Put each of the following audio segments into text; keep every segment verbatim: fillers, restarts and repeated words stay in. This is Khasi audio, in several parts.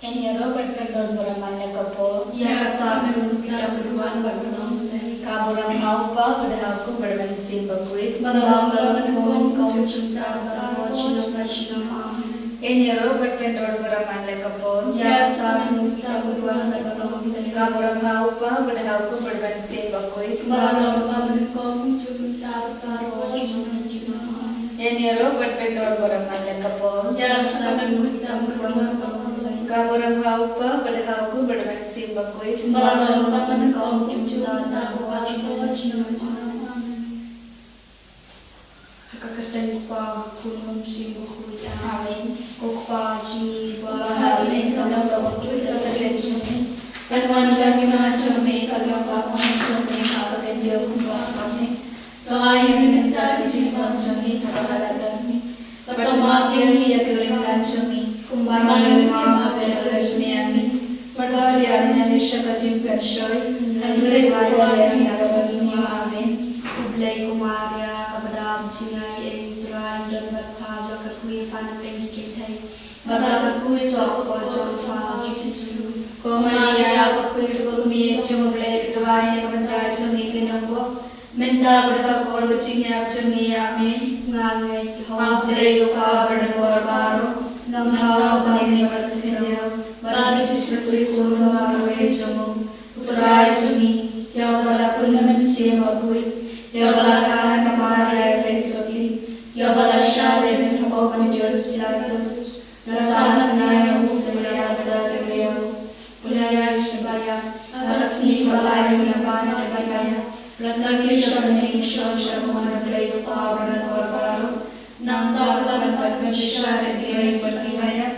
Ïa ïaroh bad pyndonkam burom man la ka por. Ïa ka sah mynmiet, ka burom ha u Kpa bad ha u Khun bad ha u Mynsiem Bakhuid. Ba la long, ba la long, kum mynta, bad ha u Kpa, sha ïing. Amen. Ïa ïaroh bad pyndonkam burom man la ka por. Ïa ka sah mynmiet, ka burom ha u Kpa bad ha u Khun bad ha u Mynsiem Bakhuid. Ba la long, ba la long, kum mynta, bad ha u Kpa, sha ïing. Amen. Ïa ïaroh bad pyndonkam burom man la ka por. Ïa ka sah mynmiet, ka burom ha u Kpa. Ka burom ha u Kpa bad ha u Khun bad ha u Mynsiem Bakhuid. Ba la long, ba la long, kum mynta, bad ha u Kpa, sha ïing. Amen. Ha ka kyrteng u Kpa, u Khun, u Mynsiem Bakhuid. Amen. Ko Kpa jong ngi uba ha bneng, ka long ka bakhuid ka kyrteng jong me. Kan wan ka hima jong me, kan long ka hima jong me ha ka khyndew kumba ha bneng. To ai ïa ngi mynta ka jingbam jong ngi ha ka la ka sngi. Bad to map ïa ngi ïa ki ryngkat jong ngi, kumba ngi map ïa kiba sngewsih ïa ngi. Bad wat ïa ngi sha ka jingpynshoi, hynrei to ïa ngi na ka sngi. Amen. Khublei ko Maria, kaba dap jingaiei, U Trai u don bad pha, ba la kyrkhu ïa pha na pdeng ki kynthei, bad ba la kyrkhu u soh ka kpoh jong pha, u Jisu. Ko Maria bakhuid, ko kmie jong U Blei, to duwai ïa ngi bynta jong ngi ki nongbok, mynta bad ha ka por ka jingïap jong ngi. Amen. Nga ngeit ha U Blei U Kpa uba don bor baroh, nongthaw ha bneng bad ha ka khyndew, bad ha U Jisu Khrist u khun marwei jong u, U Trai jong ngi, ïa uba la pun da U Mynsiem Bakhuid, ïa uba la kha ha ka Maria ka khlei sophi, ïa uba la shah leh ha ka Pontius Pilatus, la sah na bnai, u la ïap, u la ïap, u la ïap, u la ïap, ha ka sngi kaba lai, u la pan, u la pan, u la thang sha bneng, u shong sha ka mon U Blei U Kpa uba don bor baroh. Nangta u la wan ban pynshai ïa kiba ïeit bad kiba ïap.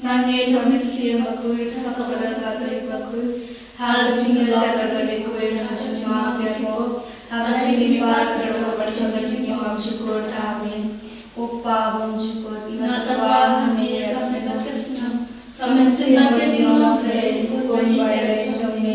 Nga ngeit ha U Mynsiem Bakhuid, ha ka balang Katholik bakhuid, ha ka jingïasyllok ka bakhuid, ha ka jingmap ïa ki pop, ha ka jingmihpat baroh, bad sha ka jingim bymjukut. Amen. Ko Kpa bymjukut, nga tyrwa ha me ïa ka met bad ka snam, ka mynsiem bad ka jinglong U Blei, u Khun ba ïeit jong me,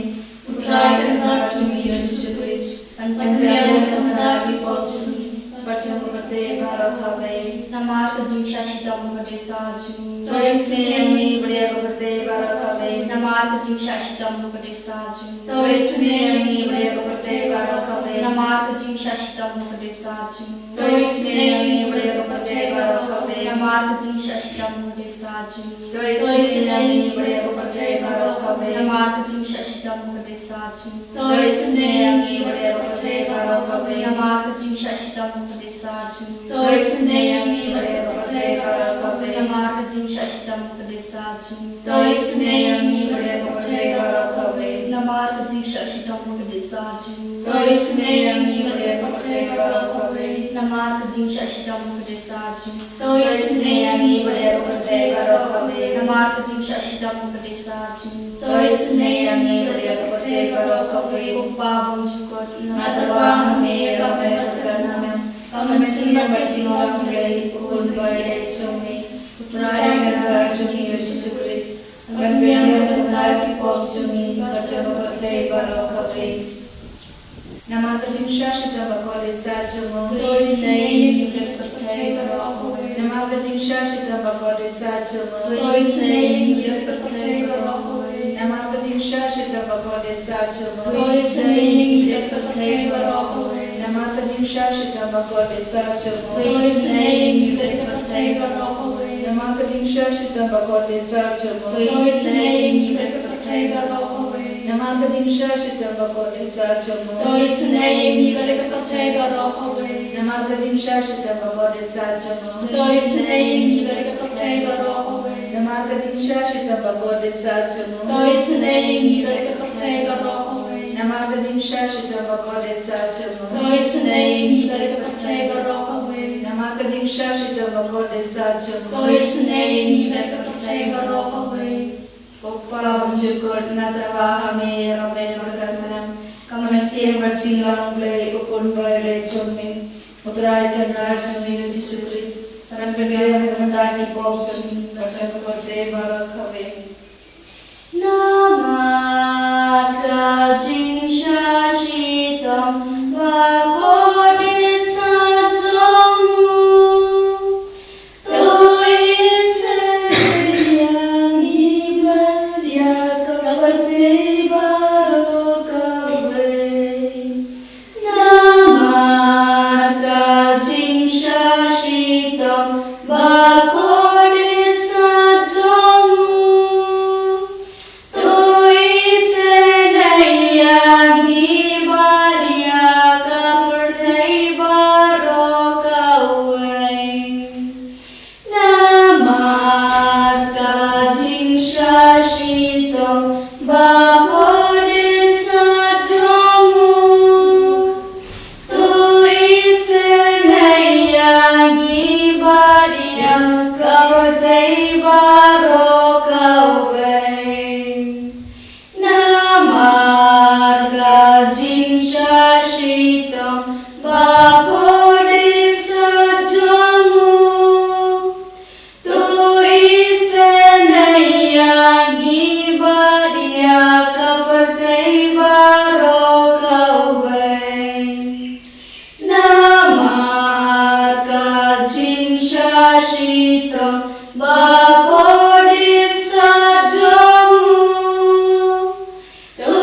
U Trai Kynrad jong ngi U Jisu Khrist, ban pynbiang ïa ngi na ka bynta ki pop jong ngi, bad jong ka pyrthei baroh kawei. Namar ka jingshah shitom ka dei sa jong ngi. To isynei ïa ngi bad ïa ka pyrthei baroh kawei. Namar ka jingshah shitom ka dei sa jong ngi. To isynei ïa ngi bad ïa ka pyrthei baroh kawei. Namar ka jingshah shitom ka dei sa jong ngi. To isynei ïa ngi bad ïa ka pyrthei baroh kawei. Namar ka jingshah shitom ka dei sa jong ngi. To isynei ïa ngi bad ïa ka pyrthei baroh kawei. Namar ka jingshah shitom ka dei sa jong ngi. To isynei ïa ngi bad ïa ka pyrthei baroh kawei. Namar ka jingshah shitom ka dei sa jong ngi. To isynei ïa ngi bad ïa ka pyrthei baroh kawei. Namar ka jingshah shitom ka dei sa jong ngi. To isynei ïa ngi bad ïa ka pyrthei baroh kawei. Namar ka jingshah shitom ka dei sa jong ngi. To isynei ïa ngi bad ïa ka pyrthei baroh kawei. Namar ka jingshah shitom ka dei sa jong ngi. To isynei ïa ngi bad ïa ka pyrthei baroh kawei. Namar ka jingshah shitom ka dei sa jong ngi. To isynei ïa ngi bad ïa ka pyrthei baroh kawei. Ko Kpa bymjukut, nga tyrwa ha me ïa ka met bad ka snam, ka mynsiem bad ka jinglong U Blei, u Khun ba ïeit jong me, U Trai Kynrad jong ngi U Jisu Khrist, ban pynbiang ïa ngi na ka bynta ki pop jong ngi, bad jong ka pyrthei baroh kawei. Namar ka jingshah shitom bakhuid ka dei sa jong u. To isynei ïa ngi bad ïa ka pyrthei baroh kawei. Namar ka jingshah shitom bakhuid ka dei sa jong u. To isynei ïa ngi bad ïa ka pyrthei baroh kawei. Namar ka jingshah shitom bakhuid ka dei sa jong u. To isynei ïa ngi bad ïa ka pyrthei baroh kawei. Namar ka jingshah shitom bakhuid ka dei sa jong u. To isynei ïa ngi bad ïa ka pyrthei baroh kawei. Namar ka jingshah shitom bakhuid ka dei sa jong u. To isynei ïa ngi bad ïa ka pyrthei baroh kawei. Namar ka jingshah shitom bakhuid ka dei sa jong u. To isynei ïa ngi bad ïa ka pyrthei baroh kawei. Namar ka jingshah shitom bakhuid ka dei sa jong u. To isynei ïa ngi bad ïa ka pyrthei baroh kawei. Namar ka jingshah shitom bakhuid ka dei sa jong u. To isynei ïa ngi bad ïa ka pyrthei baroh kawei. Namar ka jingshah shitom bakhuid ka dei sa jong u. To isynei ïa ngi bad ïa ka pyrthei baroh kawei. Namar ka jingshah shitom bakhuid ka dei sa jong u. To isynei ïa ngi bad ïa ka pyrthei baroh kawei. Ko Kpa bymjukut, nga tyrwa ha me ïa ka met bad ka snam, ka mynsiem bad jinglong U Blei, u Khun ba ïeit jong me, U Trai Kynrad jong ngi U Jisu Khrist, ban pynbiang ïa ngi na ka bynta ki pop jong ngi, bad jong ka pyrthei baroh kawei. Namar ka jingshah shitom bakhuid ka dei sa jong u. To isynei ïa ngi bad Shitom ba kordit sha jong u. To isynei ïa ngi bad ïa ka pyrthei baroh kawei. Namar ka jingshah shitom ba kordit sha jong u. To isynei ïa ngi bad ïa ka pyrthei baroh kawei. Namar ka jingshah shitom ba kordit sha jong u. To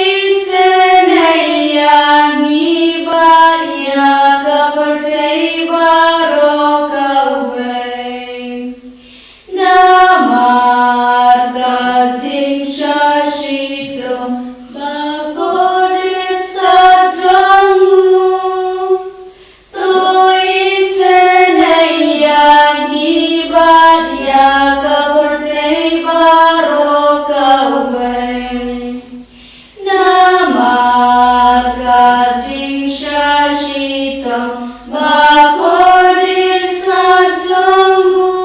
isynei ïa ngi bad ïa ka pyrthei baroh kawei. Namar ka jingshah shitom ba kordit sha jong u. To isynei ïa ngi bad ïa ka pyrthei baroh kawei. Namar ka jingshah shitom ba kordit sha jong u.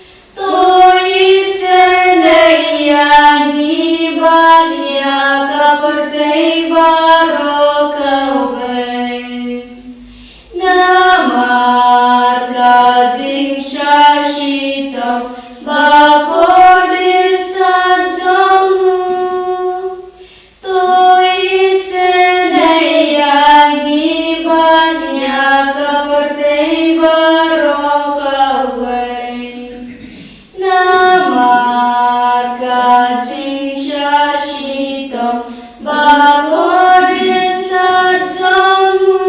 To isynei ïa ngi bad ïa ka pyrthei baroh kawei. Namar ka jingshah shitom ba kordit sha jong u. To isynei ïa ngi bad ïa ka pyrthei baroh kawei. Namar ka jingshah shitom ba kordit sha jong u.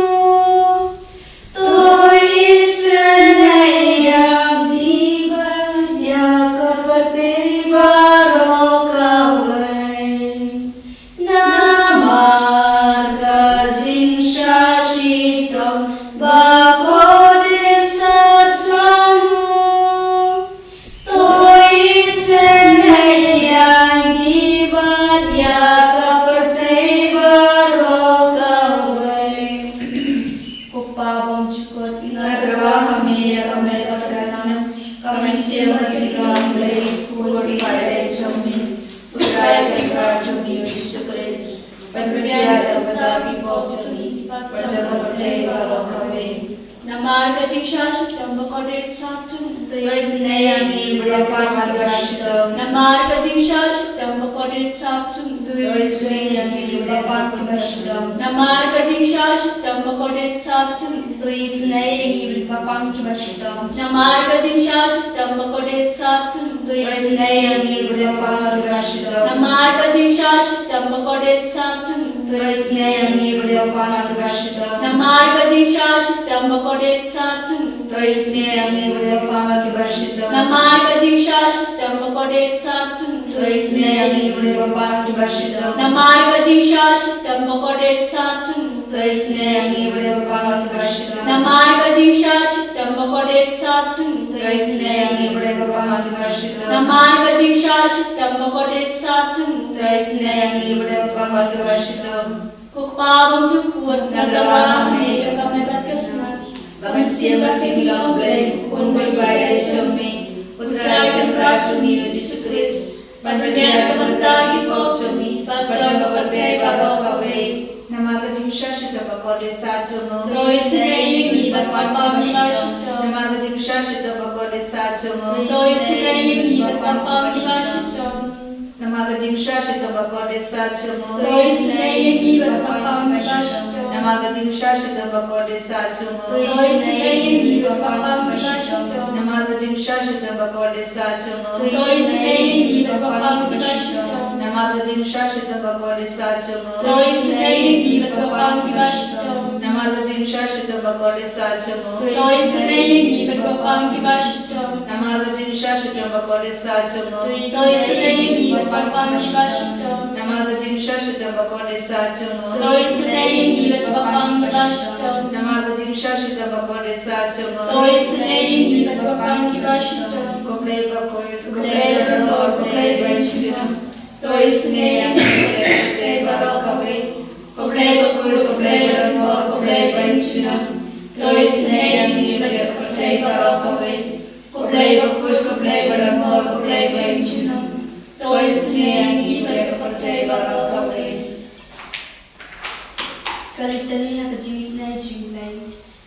To isynei ïa ngi bad ïa ka pyrthei baroh kawei. Namar ka jingshah shitom ba kordit sha jong u. To isynei ïa ngi bad ïa ka pyrthei baroh kawei. Ko Pa bymjukut, nga kyrpad ha me ïa ka met bad ka snam, ka mynsiem bad ka jinglong Blei, U Kynrad jong me, U Trai Kynrad jong ngi U Jisu Khrist. Ban pynbiang ïa ka bynta ki pop jong ngi bad jong ka pyrthei baroh kawei. Namar ka jingshah shitom ba kordit sha jong u. To isynei ïa ngi bad ïa ka pyrthei baroh kawei. Namar ka jingshah shitom ba kordit sha jong u. To isynei ïa ngi bad ïa ka pyrthei baroh kawei. Namar ka jingshah shitom ba kordit sha jong u. To isynei ïa ngi bad ïa ka pyrthei baroh kawei. Namar ka jingshah shitom ba kordit sha jong u. To isynei ïa ngi bad ïa ka pyrthei baroh kawei. Namar ka jingshah shitom ba kordit sha jong u. To isynei ïa ngi bad ïa ka pyrthei baroh kawei. Namar ka jingshah shitom ba kordit sha jong u. To isynei ïa ngi bad ïa ka pyrthei baroh kawei. Namar ka jingshah shitom ba kordit sha jong u. To isynei ïa ngi bad ïa ka pyrthei baroh kawei. Namar ka jingshah shitom ba kordit sha jong u. To isynei ïa ngi bad ïa ka pyrthei baroh kawei. Namar ka jingshah shitom ba kordit sha jong u. To isynei ïa ngi bad ïa ka pyrthei baroh kawei. Namar ka jingshah shitom ba kordit sha jong u. To isynei ïa ngi bad ïa ka pyrthei baroh kawei. Ko Pa bymjukut, nga kyrpad ha me ïa ka met bad ka snam, ka mynsiem bad ka jinglong Blei, U Kynrad jong me, U Trai Kynrad jong ngi U Jisu Khrist. Ban pynbiang ïa ka bynta ki pop jong ngi bad jong ka pyrthei baroh kawei. Namar ka jingshah shitom ba kordit sha jong u. To isynei ïa ngi bad ïa ka pyrthei baroh kawei. Namar ka jingshah shitom ba kordit sha jong u. To isynei ïa ngi bad ïa ka pyrthei baroh kawei. Namar ka jingshah shitom ba kordit sha jong u. To isynei ïa ngi bad ïa ka pyrthei baroh kawei. Namar ka jingshah shitom ba kordit sha jong u. To isynei ïa ngi bad ïa ka pyrthei baroh kawei. Namar ka jingshah shitom ba kordit sha jong u. To isynei ïa ngi bad ïa ka pyrthei baroh kawei. Namar ka jingshah shitom ba kordit sha jong u. To isynei ïa ngi bad ïa ka pyrthei baroh kawei. Namar ka jingshah shitom ba kordit sha jong u. To isynei ïa ngi bad ïa ka pyrthei baroh kawei. Namar ka jingshah shitom ba kordit sha jong u. To isynei ïa ngi bad ïa ka pyrthei baroh kawei. Namar ka jingshah shitom ba kordit sha jong u. To isynei ïa ngi bad ïa ka pyrthei baroh kawei. Namar ka jingshah shitom ba kordit sha jong u. To isynei ïa ngi bad ïa ka pyrthei baroh kawei. Ko Blei ba kordit, ko Blei ba kordit. Isynei ïa ngi bad ïa ka pyrthei baroh kawei. Ko Blei bakhuid, ko Blei badonbor, ko Blei bainjulor. To isynei ïa ngi bad ïa ka pyrthei baroh kawei. Ko Blei bakhuid, ko Blei badonbor, ko Blei bainjulor. To isynei ïa ngi bad ïa ka pyrthei baroh kawei. Ka Litany ha ka jingisynei jong U Blei.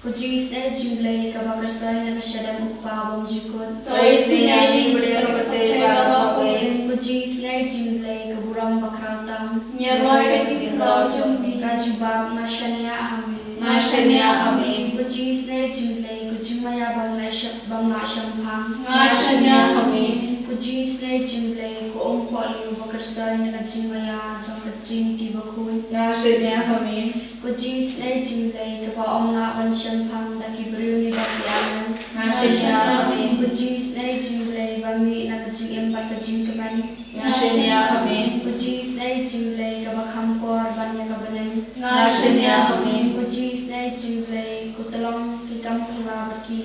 Ko jingisynei jong U Blei kaba kyrshoi na ka shadem U Kpa bymjukut. To isynei ïa ngi bad ïa ka pyrthei baroh kawei. Ko jingisynei jong U Blei ka burom bakhraw tam. Ngi rwai ka jingkhraw jong me. Ka jubab, nga shaniah ha me. Nga shaniah ha me. Ko jingisynei jong U Blei, ko jingmaïa bym lah shep-, bym lah shemphang. Nga shaniah ha me. Ko jingisynei jong U Blei, ko umpohliew ba kyrshoi na ka jingmaïa jong ka Trinity bakhuid. Nga shaniah ha me. Ko jingisynei jong U Blei kaba ym lah ban shemphang da ki briew ne da ki angel. Nga shaniah ha me. Ko jingisynei jong U Blei ba mih na ka jingim bad ka jingkmen. Nga shaniah ha me. Ko jingisynei jong U Blei kaba kham por ban ïa ka bneng. Nga shaniah ha me. Ko jingisynei jong U Blei, ko tyllong ki kam phylla bad ki.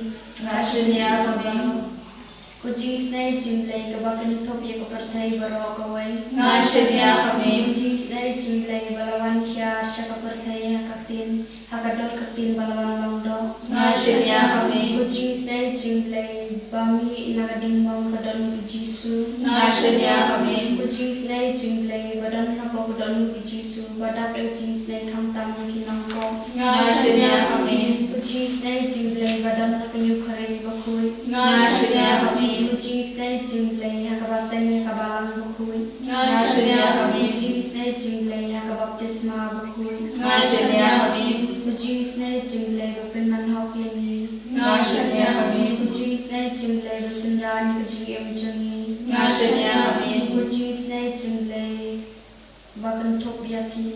Nga shaniah ha me. Ko jingisynei jong U Blei kaba kynthup ïa ka pyrthei baroh kawei. Nga shaniah ha me. Ko jingisynei jong U Blei ba la wan hiar sha ka pyrthei ha ka ktien, ha ka dur ka ktien ba la wan long doh. Nga shaniah ha me. Ko jingisynei jong U Blei ba mih na ka diengmong ka dohnud U Jisu. Nga shaniah ha me. Ko jingisynei jong U Blei ba don hapoh ka dohnud U Jisu, ba dap ïa ka jingisynei khamtam ïa ki nongpop. Nga shaniah ha me. Ko jingisynei jong U Blei ba don ha ka Eukharist bakhuid. Nga shaniah ha me. Ko jingisynei jong U Blei ha kaba seng ïa ka balang bakhuid. Nga shaniah ha me. Ko jingisynei jong U Blei ha ka baptisma bakhuid. Nga shaniah ha me. Ko jingisynei jong U Blei ba pynman hok ïa ngi. Nga shaniah ha me. Ko jingisynei jong U Blei ba synran ïa ka jingim jong ngi. Nga shaniah ha me. Ko jingisynei jong U Blei ba kynthup ïa ki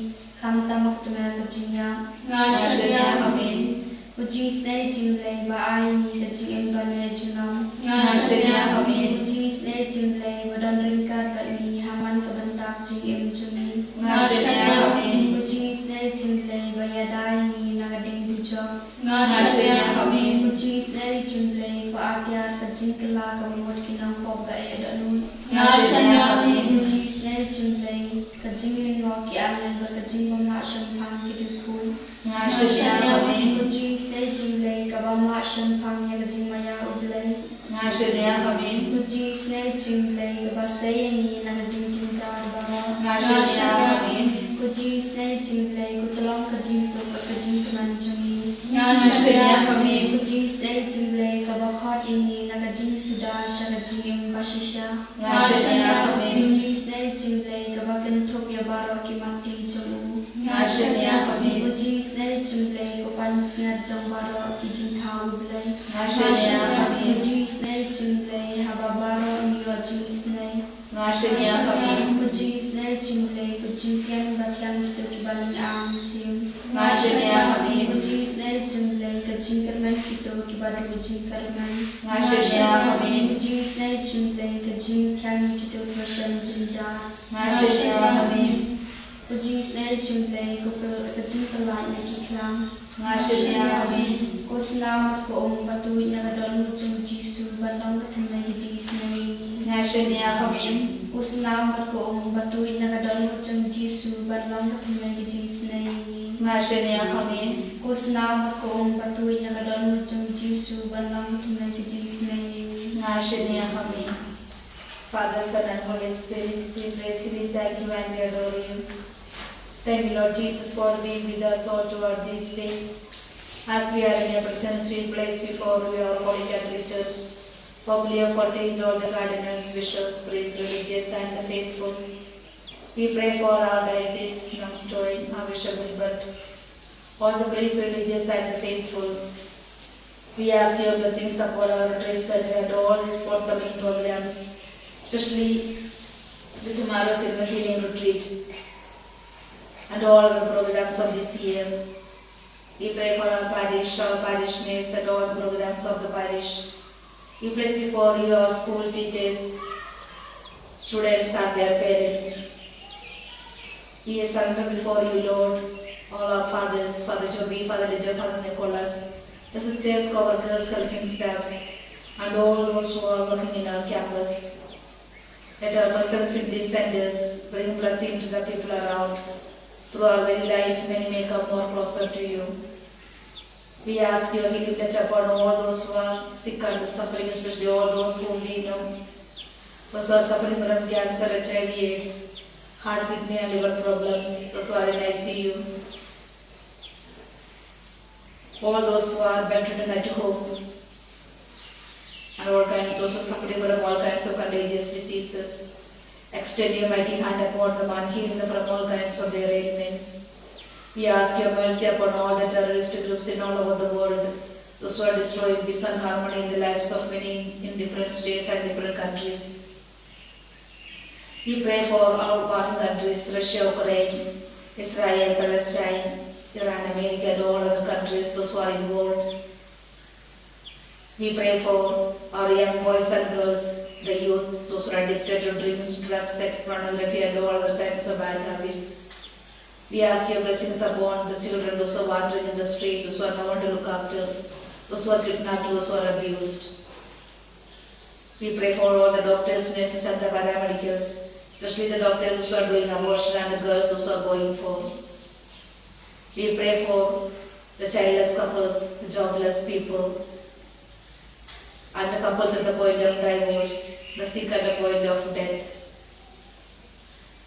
khamtam ha ka tmier ka jingïap. Nga shaniah ha me. Ko jingisynei jong U Blei ba ai ïa ngi ka jingim bymjukut junom. Nga shaniah ha me. Ko jingisynei jong U Blei ba don ryngkat bad ngi ha man ka bynta ka jingim jong ngi. Nga shaniah ha me. Ko jingisynei jong U Blei ba ïada ïa ngi na ka ding dujok. Nga shaniah ha me. Ko jingisynei jong U Blei ba atiar ka jingkylla ka mut ki nongpop ba ïa dohnud. Nga shaniah ha me. Ko jingisynei jong U Blei ka jinglyngngoh ki angel bad ka jingbymlah shemphang ki dukhu. Nga shaniah ha me. Ko jingisynei jong U Blei ka bymlah shemphang ïa ka jingmaïa U Blei. Nga shaniah ha me. Ko jingisynei jong U Blei kaba sei ïa ngi na ka jingjynjar baroh. Nga shaniah ha me. Ko jingisynei jong U Blei ko tyllong ka jingsuk bad ka jingkmen jong ngi. Nga shaniah ha me. Ko jingisynei jong U Blei kaba khot ïa ngi na ka jingsuda sha ka jingim bashisha. Nga shaniah ha me. Ko jingisynei jong U Blei kaba kynthup ïa baroh ki mangti jong u. Nga shaniah ha me. Ko jingisynei jong U Blei ko pansngiat jong baroh ki jingthaw U Blei. Nga shaniah ha me. Ko jingisynei jong U Blei haba baroh ngi ïoh jingisynei. Nga shaniah ha me. Ko jingisynei jong U Blei ko jingtieng ba thiang kito kiba lyngkhuh mynsiem. Nga shaniah ha me. Ko jingisynei jong U Blei ka jingkyrmen kito kiba duh jingkyrmen. Nga shaniah ha me. Ko jingisynei jong U Blei ka jingthiang kito kiba shem jynjar. Nga shaniah ha me. Ko jingisynei jong U Blei ko pyl-, ka jingpyllait na ki khlam. Nga shaniah ha me. Ko snam bad ko um ba tuid na ka dohnud jong U Jisu ban long ka thymmei ka jingisynei ïa ngi. Nga shaniah ha me. Ko snam bad ko um ba tuid na ka dohnud jong U Jisu ban long ka thymmei ka jingisynei ïa ngi. Nga shaniah ha me. Ko snam bad ko um ba tuid na ka dohnud jong U Jisu ban long ka thymmei ka jingisynei ïa ngi. Nga shaniah ha me. Father, Son, and Holy Spirit, we praise you, we thank you, and we adore you. Thank you, Lord Jesus, for being with us all throughout this day. As we are in your presence, we place before you our Holy Catholic Church, Pope Leo fourteenth, all the cardinals, bishops, priests, religious, and the faithful. We pray for our diocese, Nongstoiñ, our Bishop Gilbert, all the priests, religious, and the faithful. We ask your blessings upon our retreat center and all these forthcoming programs, especially the tomorrow's Silver Healing Retreat and all other programs of this year. We pray for our parish, our parishioners, and all the programs of the parish. We place before you our school teachers, students, and their parents. We surrender before you, Lord, all our fathers, Father Joby, Father Ledger, Father Nicholas, the sisters, co-workers, helping staffs, and all those who are working in our campus. Let our presence in these centers bring blessing to the people around. Through our very life, many may come more closer to you. We ask your healing touch upon all those who are sick and suffering, especially all those whom we know. Those who are suffering from cancer, H I V, AIDS, heart, kidney, and liver problems, those who are in I C U, all those who are bedridden at home, and all kind, those who are suffering from all kinds of contagious diseases. Extend your mighty hand upon them and heal them from all kinds of their ailments. We ask your mercy upon all the terrorist groups in all over the world, those who are destroying peace and harmony in the lives of many in different states and different countries. We pray for our warring countries, Russia, Ukraine, Israel, Palestine, Iran, America, and all other countries, those who are involved. We pray for our young boys and girls, the youth, those who are addicted to drinks, drugs, sex, pornography, and all other kinds of bad habits. We ask your blessings upon the children, those who are wandering in the streets, those who have no one to look after, those who are kidnapped, those who are abused. We pray for all the doctors, nurses, and the paramedicals, especially the doctors those who are doing abortion and the girls those who are going for. We pray for the childless couples, the jobless people, and the couples at the point of divorce, the sick at the point of death.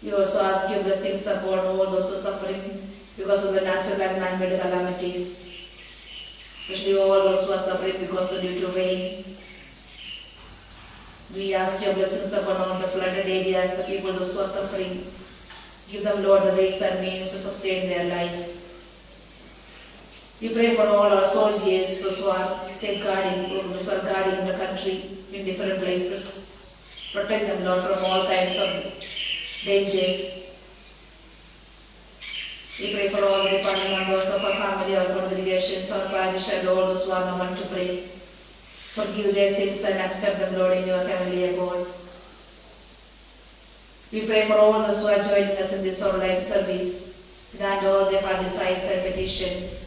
We also ask your blessings upon all those who are suffering because of the natural and man-made calamities, especially all those who are suffering because of due to rain. We ask your blessings upon all the flooded areas, the people those who are suffering. Give them, Lord, the ways and means to sustain their life. We pray for all our soldiers, those who are safeguarding, those who are guarding the country in different places. Protect them, Lord, from all kinds of dangers. We pray for all the departing members of our family, our congregations, our parish, and all those who are no one to pray. Forgive their sins and accept them, Lord, in your heavenly abode. We pray for all those who are joining us in this online service, grant all their heart desires and petitions.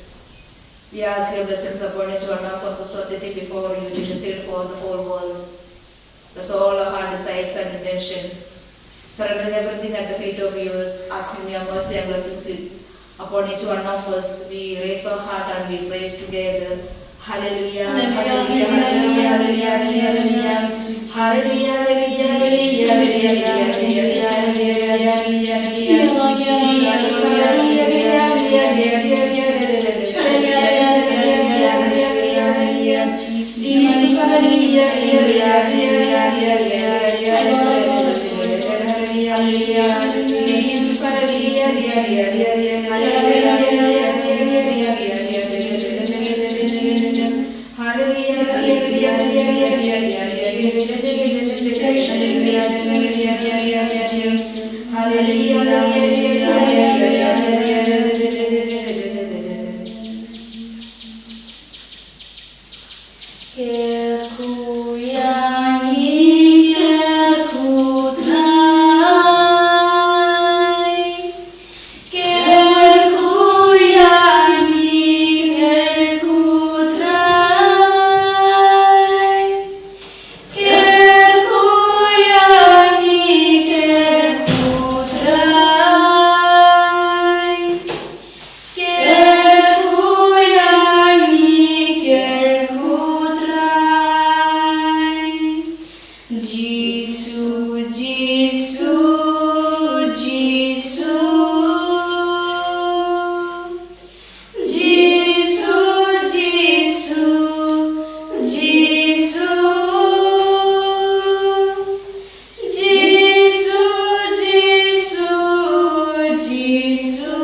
We ask your blessings upon each one of us who are sitting before you to intercede for the whole world. Bless all our heart desires and intentions. Surrendering everything at the feet of yours, asking your mercy and blessings upon each one of us. We raise our heart and we praise together. Hallelujah, hallelujah, hallelujah, hallelujah, Jesus. Hallelujah, hallelujah, hallelujah, hallelujah, hallelujah, Jesus. Jesus, hallelujah, hallelujah, hallelujah, hallelujah, Jesus. Jesus, hallelujah, hallelujah, hallelujah, hallelujah, hallelujah, Jesus, hallelujah, hallelujah, hallelujah, hallelujah, hallelujah, Jesus. Jisu, Jisu, Jisu. Jisu, Jisu, Jisu. Jisu, Jisu, Jisu.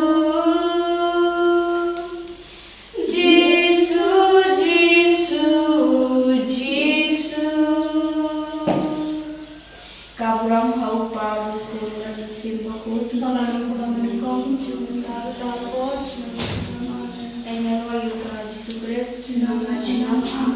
Jisu, Jisu, Jisu. Ka burom ha u Kpa, u Khun, bad u Mynsiem Bakhuid, ba la